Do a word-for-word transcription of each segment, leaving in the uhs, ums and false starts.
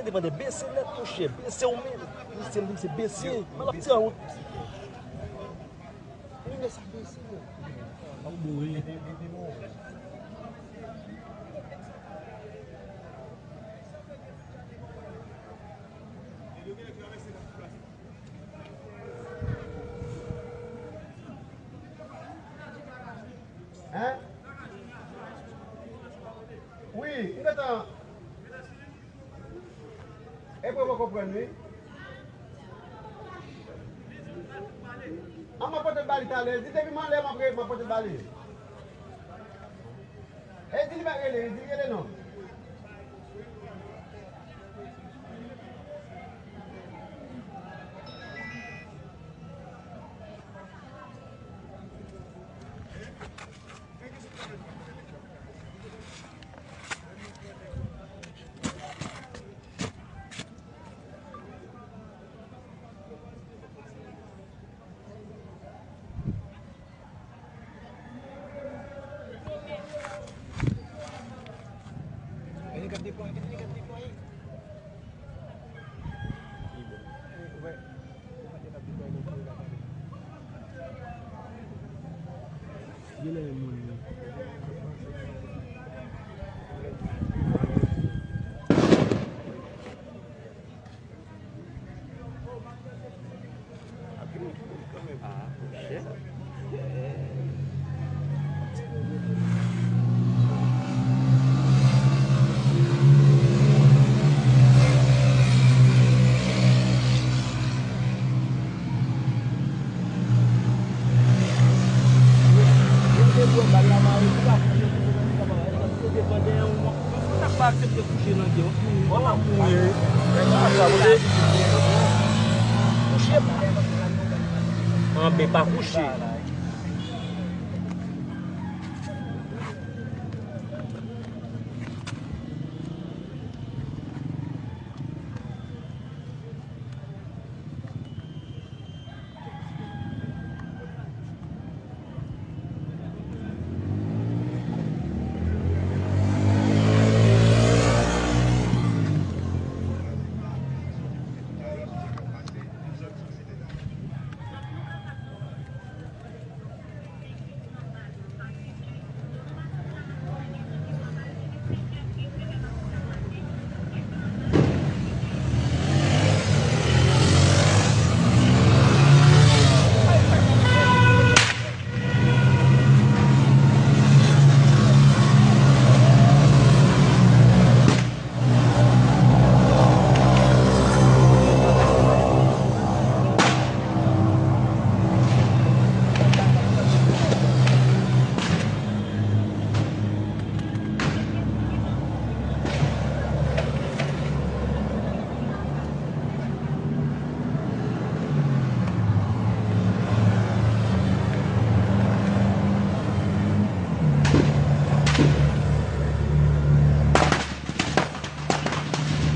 Demande bese nèt, monchè, bese w menm. Misye, misye bese. Mal ap tire wout. Wi, men sa bese. Ou boure. Hein? Wi, m gentan. E pou yo poko pran li. An, m ap pote l ba li talè. Di depi m anlè, m ap re-, m ap pote l ba li. E di li pa rele, di li rele non. Anben pa kouche.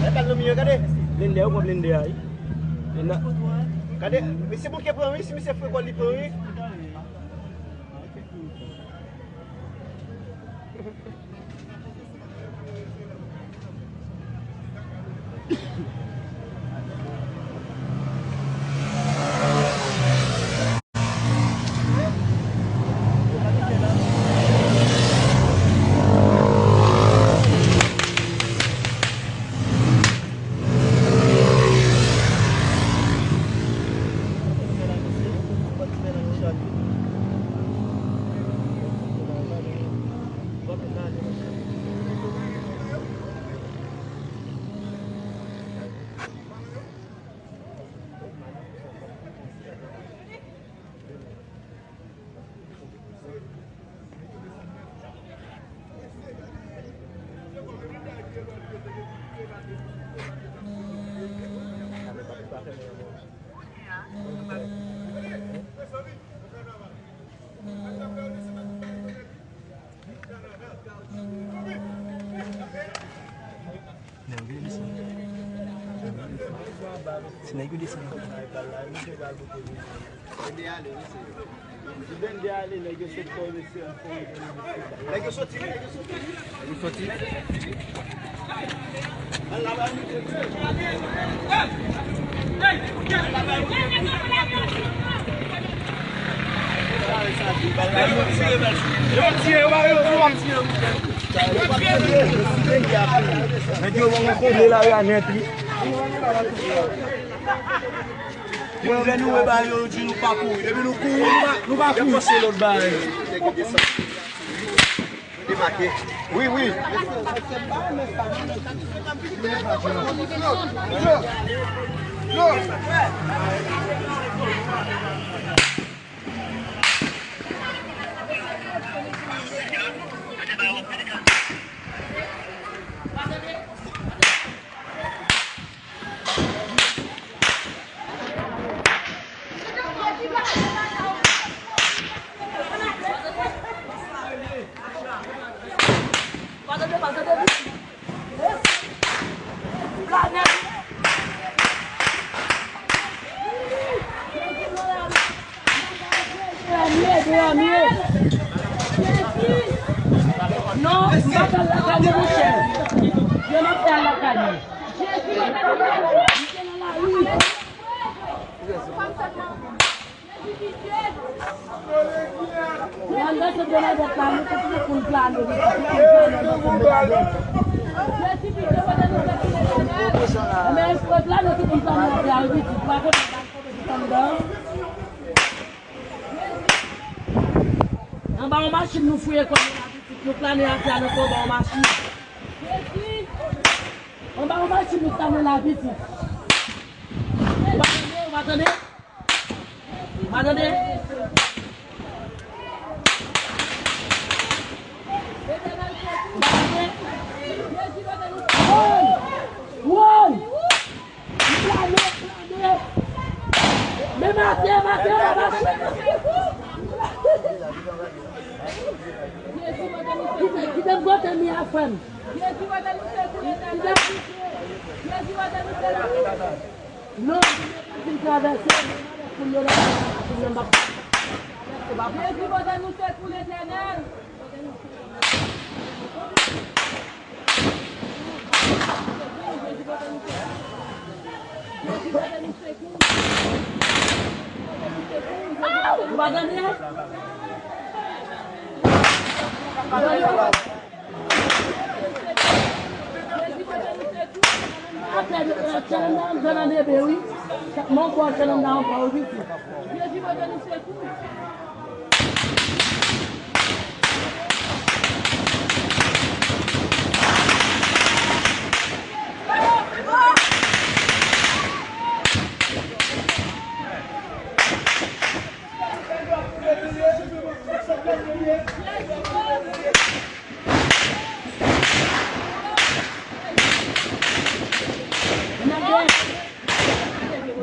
E bal nan mi an, gade. Blende a, ou pran blende a, wi. Blende a. Gade, mesye bouke pran, wi, si misye frekò, li pran, wi. Nèg yo desann. Se nèg yo desann. Nèg yo soti, nèg yo soti. Nèg yo soti. Nèg yo rankontre lari a nèt, wi. Depi lè nou wè bagay yo, yo di nou pa kouri. Depi nou kouri, nou pa, nou pa kouri. Yo panse lòt bagay. Demake. Wi, wi. Non, m pa pral lakay mwen, monchè. Yo nan fè lakay mwen. Nan sèt Bènadèt la, nou tout moun plane, nou tout moun plane nan sèt Bènadèt. Enben, pèp la, nou tout moun plane nan tè a, wi, pitit, pa konn sa k pase anndan. Anba yon machin, nou fouye kò nou la, pitit, nou plane atè a, nou anba yon machin. Anba yon machin, nou plane la, pitit. Ou pa tande, ou pa tande? Ou pa tande? Ou pa tande? Woy! Woy! Plane, plane! Men mate, mate, mate! Kite, kite m pote mi a, frè m. Jezi, wè de nou sekou, Letènèl. Jezi, wè de nou sekou. Non, vin travèse, pou yo la, pou yo la. Jezi, wè de nou sekou, Letènèl. Jezi, wè de nou sekou. Jezi, wè de nou sekou. Ou pa tande? Atè, eh, tchananda an nan bebe, wi. Mwen kwè tchananda an ankò, wi, pitit.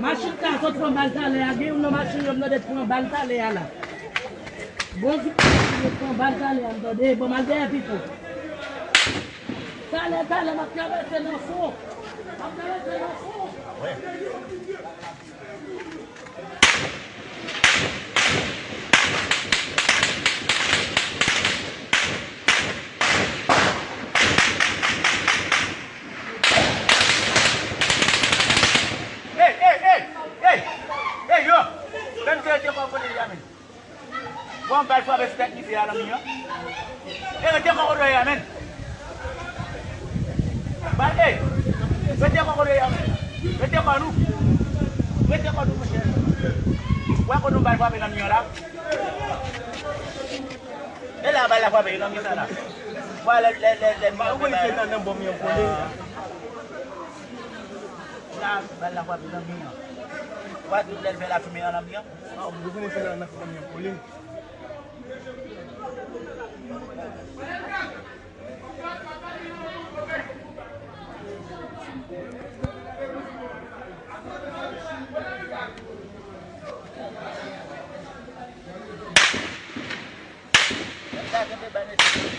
Machin sa sot pran bal talè a, gen youn nan machin yo m tande pran bal talè a la. Bon, yo pran bal talè a, m tande, bon, m al dèyè pito. Talè, talè, m ap travèse nan fon. M ap travèse nan fon. Ey, ey, ey, ey, ey, yo! Fè n te rete kò kote li a, men. Bon, bal frape sou tèt misye a nan mi an. E rete kò kote w ye a, men. Bal, ey! Rete kò kote w ye a, men. Rete kò nou. Rete kò nou, monchè. Wè kote yon bal frape nan mi an la. E la bal la frape nan mi sa la. Wè lè, lè, lè, lè mi an fè bal. Nan, nan bò mi an kole. La, bal la frape nan mi an. Wè tout lè l fè lafimen an nan mi an. Ah, ou konnen se la nan fè mi an kole. Sa kenbe bal mesye.